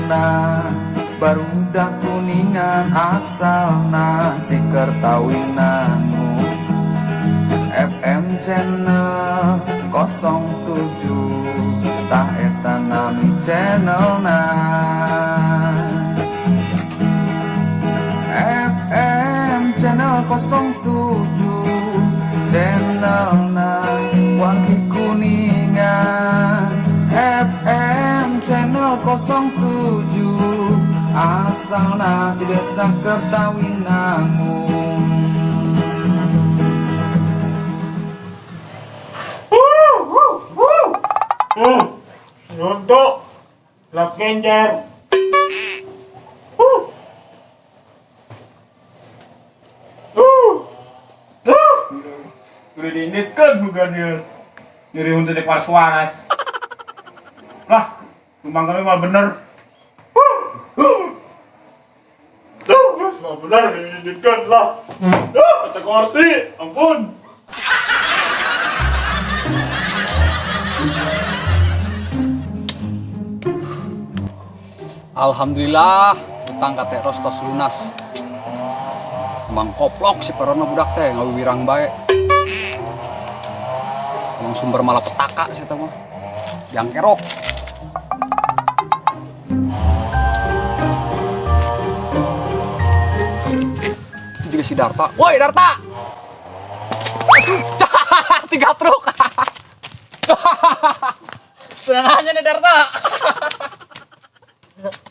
channelna barudak Kuningan asalna ti Kertawinangun. FM channel 07 tah eta nami channelna. FM channel 07 channelna Wangki Kuningan. FM channel 07 asalna di desa Kertawinangun. Nyontok. Lap genjer. Uh. Udah diinitkan bukan ya. Nyeri untuk dek waras. Lah, tumbang kami mal bener. Tuh, mal bener diinitkan lah. Ah, kata kursi, ampun. Alhamdulillah, utang ka Teh Ros tos lunas. Emang koplok si Peron mah, budak teh ngawirang bae. Emang sumber malapetaka sih mah. Yang kerok. Itu juga si Darta. Woi Darta. Tiga truk. Nanya nih Darta.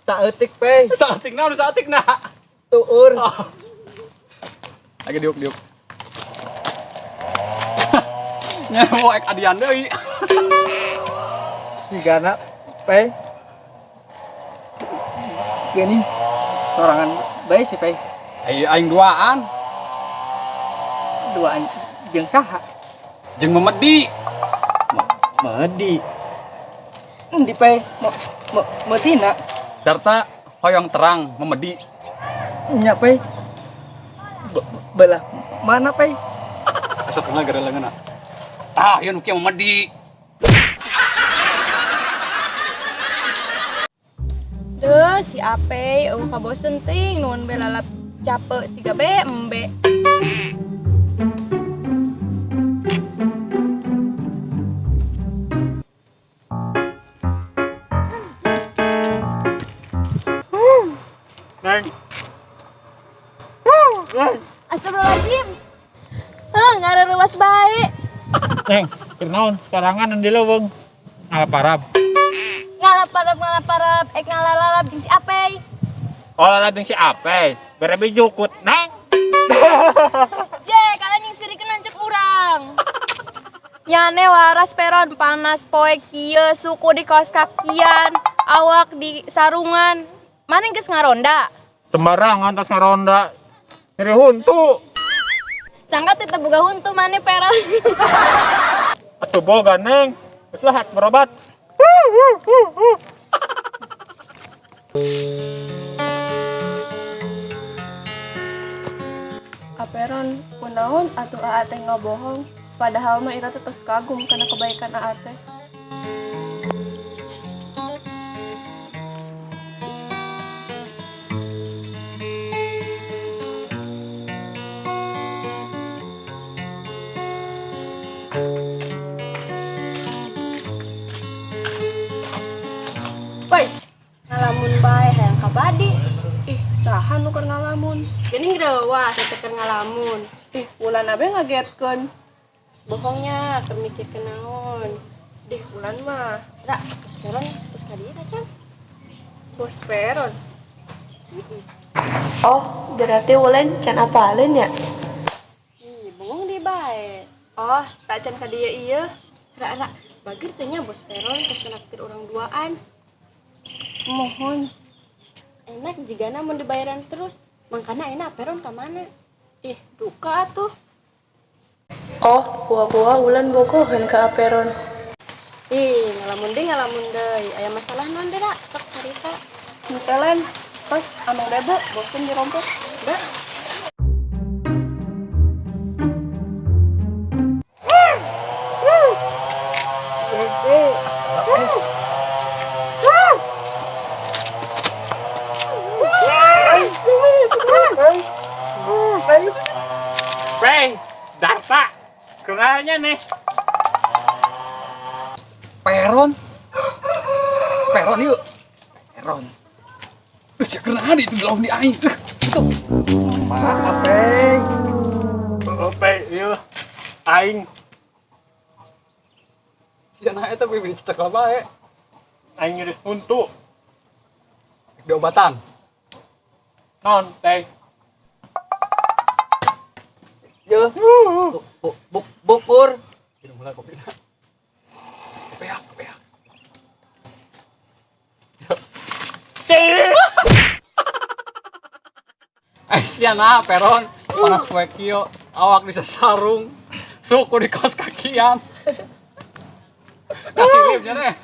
Saeutik, pe. Saeutik na, udah saeutik na. Tuur. Lagi diuk diuk. Nya mau ek adian deui. Sigana, pe. Gini sorangan bae sih, pe. Ai aing duaan. Duaan jeung saha? Jeung Memedi. Medi. Endi, pe? Mo mo Medina. Darta hoyong terang Memedi. Nya, pe. Belah mana, pe? Asa tengah gara leungeunna. Ah, ieu nu kieu Memedi. Duh, si Ape, eueuh kabosen ting nuhun be lalap cape siga be embe. Neng. Neng. Astagfirullahaladzim. Heh, ngareureuwas bae. Neng, kunaon? Sorangan di leuweung. Ngalaparab. Ngalaparap ngalaparap ek ngalalap jeung si Ape. Oh, lalap jeung si Ape. Bere jukut, Neng. Je, kalian yang sirikeun lanceuk urang. Nyane waras peron panas poe kieu, suku di kaos kakian, awak di sarungan. Mana geus ngaronda? Sembarangan tas ngaronda. Nyeri huntu. Sangka teu boga huntu mane peron. Atuh boga, Neng. Geus lah berobat. Aperon, kunaon atuh Aa teh ngabohong, padahal mah Ira teh tos kagum kana kebaikan Aa teh. Woi, ngalamun bae hayang kabadi. Ih, saha nu keur ngalamun? Geuning greuwas teh keur ngalamun. Ih, Wulan abe ngagetkeun. Bohongnya keur mikirkeun naon. Dih, Wulan mah. Ra, bos peron terus ka dieu can? Bos peron. Oh, berarti Wulan can apaleun ya? Ih, bengong di bae. Oh, tak can ka dieu ieu. Ra, ra, bager teh nya bos peron terus naktir urang duaan. Mohon. Enak jigana mun dibayaran terus. Mangkana enak peron ka mana? Ih, duka atuh. Oh, buah-buah Wulan bogoheun ka Aperon. Ih, ngalamun deui ngalamun deui. Aya masalah naon deui, Ra? Sok carita. Henteu, tos amang bebo bosen dirompok. Da. Rahanya nih. Peron. Peron yuk. Peron. Sia kena di itu lawan di aing. Itu. Maaf, Pei. Ope, ieu aing. Sia na eta bibi cecek lah bae. Aing nyeri huntu. Diobatan. Non, teh. Yo. Bukur. Minum heula kopina. Kepeak, kepeak. Sia na Peron, panas poe kieu, awak di sarung, suku di kaos kakian. Kasih lipnya deh.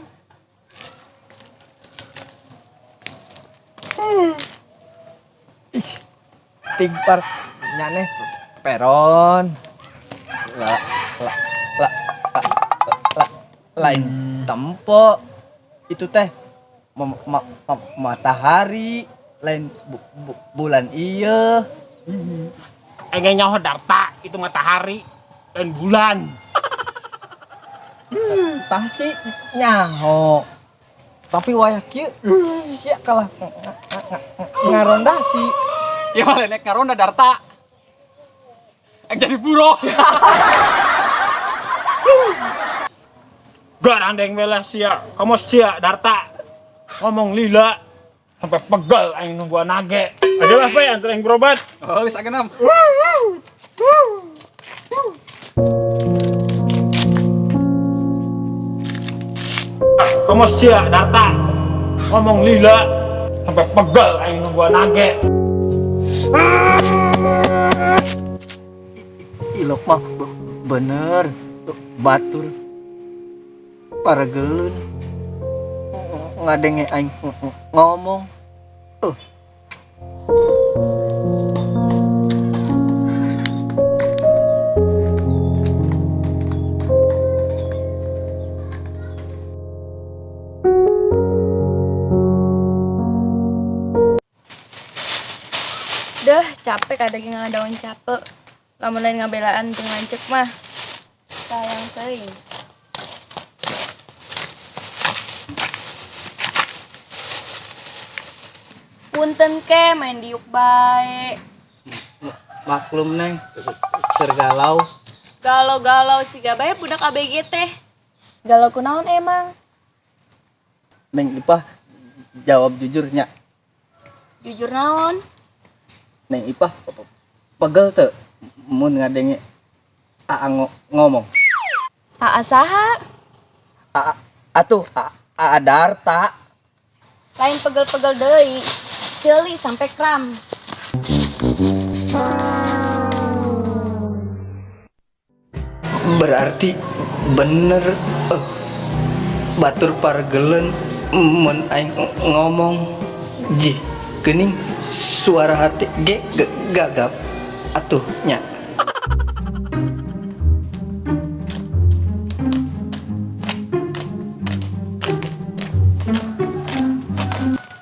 Ih, tingpar nyaneh Peron. La la la la la lain tempo itu teh matahari lain bulan iya. Aing nyaho Darta itu matahari dan bulan. Tah sih nyaho. Tapi wayah kieu sia kalah ngaronda sih. Ya malah naik ngaronda Darta. Jadi buruh. Garandeng welah sia, kamu sia Darta. Ngomong lila sampai pegal aing nungguan nage. Aja lah Pak, antar aing berobat. Oh, geus agenam. Kamu sia Darta. Ngomong lila sampai pegal aing nungguan nage. Ilok mah bener batur paragelun ngadenge aing ngomong. Deh, capek ada yang ngadaun capek. Lamun lain ngabelaan teu ngancek mah. Sayang teuing. Punten ke main diuk bae. Maklum Neng, keur galau. Galau-galau siga bae budak ABG teh. Galau kunaon emang? Neng Ipah jawab jujurnya. Jujur naon? Neng Ipah pegel teu mun ngadenge Aa ngomong. Aa saha? Aa atuh Aa Darta. Lain pegel-pegel deui. Ceuli sampai kram. Berarti bener batur pargelen mun aing ngomong jih geuning suara hati ge gagap atuh nya.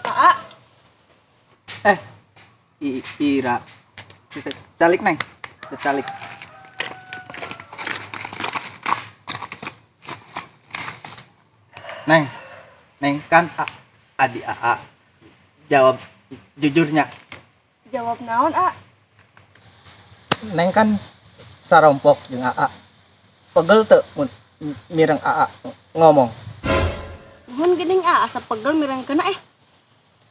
Aa. Ira calik Neng, calik. Neng, Neng kan adi AA jawab jujurnya. Jawab naon A? Neng kan sarompok jeung AA. Pegel teu mun mireng AA ngomong. Nuhun geuning A, asa pegel mirengkeun eh.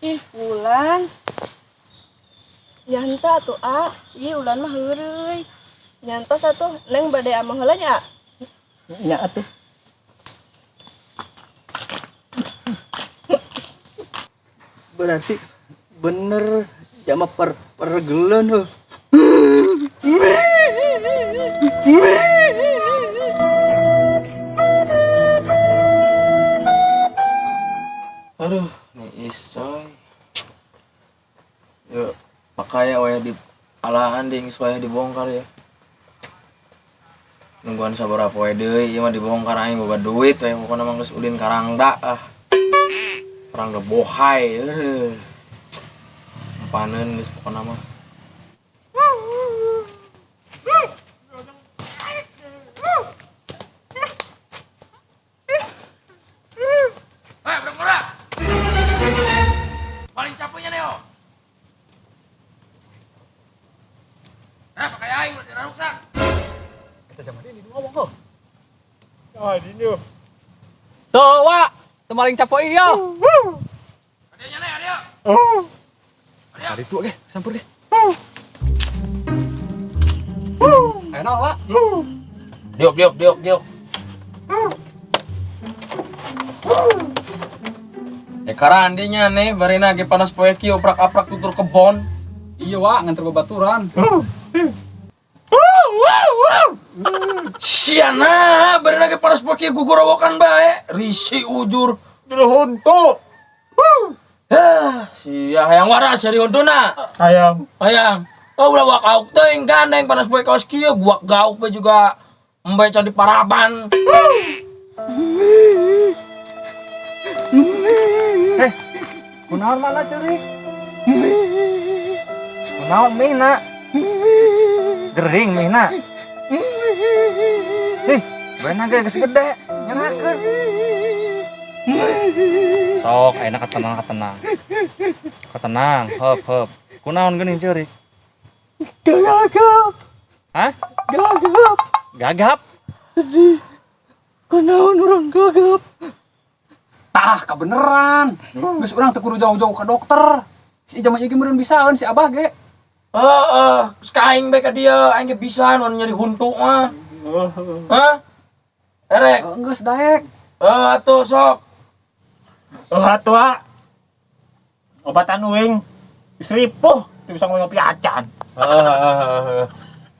Ih, Wulan. Nyanta atuh A, ieu Ulan mah heureuy. Nyantos atuh, Neng bade ameng heula nya A. Nya atuh. Berarti bener jama pergelen heuh. Aduh, nih isoy. Yuk, pakai waya di alahan ding waya dibongkar ya. Nungguan sabaraha poe deui, ieu mah dibongkar aing boga duit we, pokona mah geus ulin karangda ah. Karangda bohai. Panen geus pokona mah. Oh, dinu. Tuh, Wak. Teu maling capoi yo. Ada itu ge, sampur ge. Ayo naon, Wak? Diuk, diuk, diuk, diuk. Eh karandinya nih, barina ge panas poe kieu oprak-aprak tutur kebon. Iya, Wak, nganter babaturan. Siana, barina ge panas poe kieu gugorowokan bae, risi ujur. Nyeri huntu. Hah, sia hayang waras nyeri huntuna. Hayang. Hayang. Oh, ulah wak auk teuing gandeng panas poe kaos kieu, guak gauk we juga embe can di paraban. Eh, kunaon mana ceurik? Kunaon mina? Gering mina. Ih, beuna ge geus gede, nyerakeun. Sok, ayeuna katenang katenang. Katenang, heup heup. Kunaon geuning ceurik? Gagap. Hah? Gagap. Gagap? Kunaon urang gagap? Tah, kebeneran. Geus urang teu kudu jauh-jauh ke dokter. Si Ijam ieu ge meureun bisaeun si Abah ge. Heeh, geus ka aing bae ka dieu, aing ge bisa nu nyeri huntu mah. Hah? Erek, Geus daek. eh atuh sok. Oh, atuh ah. Obatan uing. Geus ripuh, teu bisa ngopi acan. Heeh.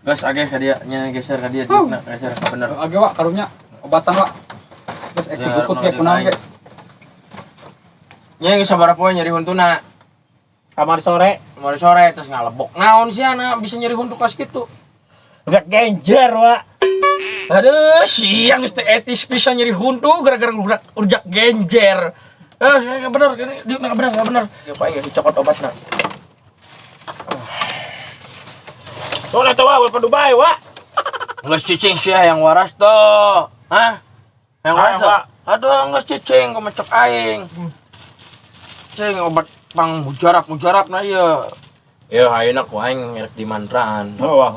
Geus ageh ka dieu nya geser ka dieu diukna geser ka bener. Age Wak, karunya obatan Wak. Geus ek Ya, jukut ge kunaon ge. Nya geus sabaraha poe nyeri huntuna? Kamari sore. Kemarin sore terus ngalebok naon sih anak bisa nyeri huntu kas kitu. Udah genjer, Wak. Aduh, siang geus teu etis pisan nyeri huntu gara-gara urjak, urjak genjer. Eh, nggak bener, diuk nggak bener, nggak bener. Ya paling nggak dicokot obatna. Soalnya tuh, Wak, udah Dubai, Wak. Nggak cicing sih yang waras tuh. Hah? Yang waras Hayang, tuh? Wak. Aduh, nggak cicing, kok mecek aing. Cing obat pang mujarab mujarab nah iya. Ya ayeuna ku aing ngerek di mantraan. Oh, wah.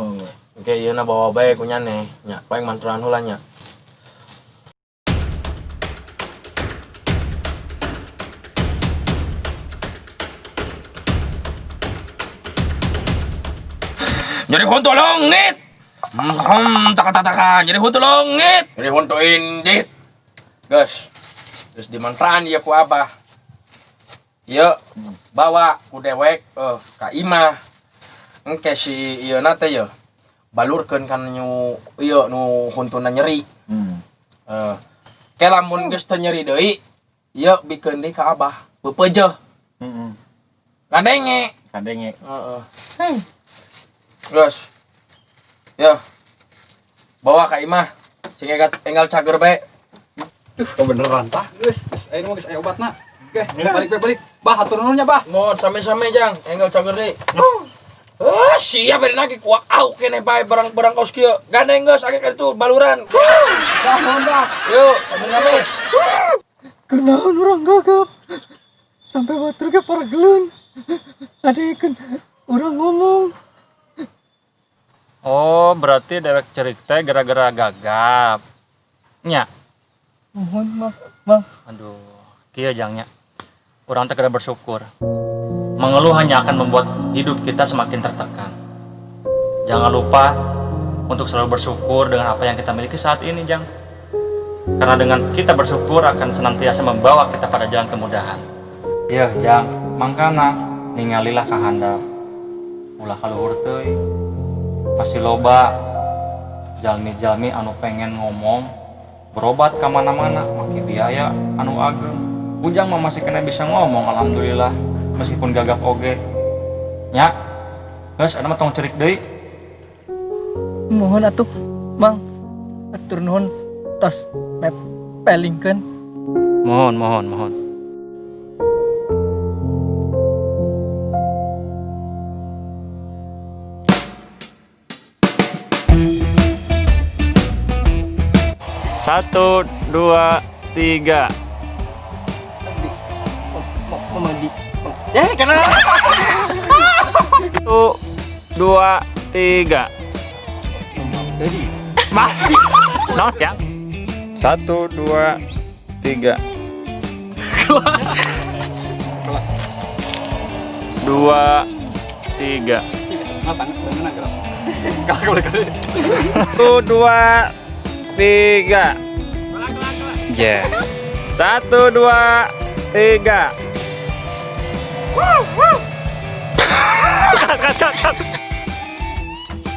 Oke, ieu na bawa bae ku nyane. Nya, paling mantraan heula nya. Nyeri huntu longit. Tak tak tak nyeri huntu longit. Nyeri huntu indit. Guys, terus di mantraan ieu ku abah. Ieu bawa ku dewek ka imah. Engke si ieu na teh ye balurkeun kan nu ieu nu huntuna nyeri. Ke lamun geus teu nyeri deui, ieu bikeun deui ka abah. Beupeujeuh. Heeh. Ngadenge. Kadenge. Heeh. Geus. Ya. Bawa ka imah. Sing enggal, enggal cager bae. Duh, kebeneran tah. Geus, geus ayeuna mah geus aya obatna. Oke, balik balik balik. Bah, hatur nuhun nya, Bah. Mohon same-same jang, enggal cager deui. Ah, siap beri lagi kuak au kene bae barang-barang kaos kieu. Gandeng geus age ka ditu baluran. Bah, nuhun, Bah. Yuk, same-same. Kunaon urang gagap? Sampai batur ge pargelun. Ngadengekeun urang ngomong. Oh, berarti dewek cerik teh gara-gara gagap. Nya. Mohon mah, Mang. Aduh, kieu jangnya. Urang teh kudu bersyukur. Mengeluh hanya akan membuat hidup kita semakin tertekan. Jangan lupa untuk selalu bersyukur dengan apa yang kita miliki saat ini, Jang. Karena dengan kita bersyukur akan senantiasa membawa kita pada jalan kemudahan. Ya, Jang, mangkana ningalilah ka handap. Ulah kaluhur teuing. Pasti loba jalmi-jalmi anu pengen ngomong berobat ke mana-mana make biaya anu ageng. Ujang mah masih kena bisa ngomong alhamdulillah meskipun gagap oge. Nya, geus ada mah tong cerik deui. Mohon atuh, Mang. Atur nuhun tos mepelingkeun. Mohon, mohon, mohon. Satu, dua, tiga. Mau mandi. Ya, kenal. Satu, dua, tiga. Jadi, Mah, non ya. Satu, dua, tiga. Dua, tiga. Satu, dua, tiga. Yeah. Satu, dua, tiga.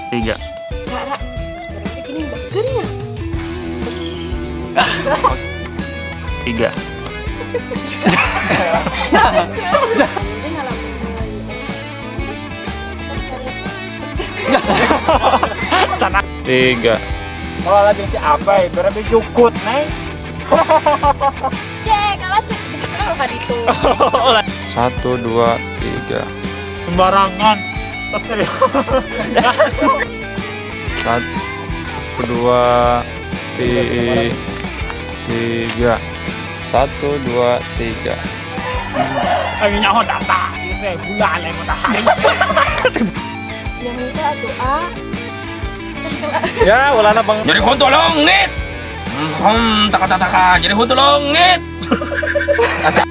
Tiga. Ra, Mas Peron teh gini bagernya. Tiga. Dia ngalamin Tiga. Kalau lagi si Abai, berarti jukut, Neng. Cek, kalah sih. Kenapa itu? Satu, dua, tiga. Sembarangan. Terus Satu, dua, tiga. Satu, dua, tiga. Ayo nyaho data. Itu ya gula lain mau tahan. Yang itu atuh A. Ya, ulana bang. Nyeri huntu leungit. Taka taka taka, nyeri huntu leungit. Asa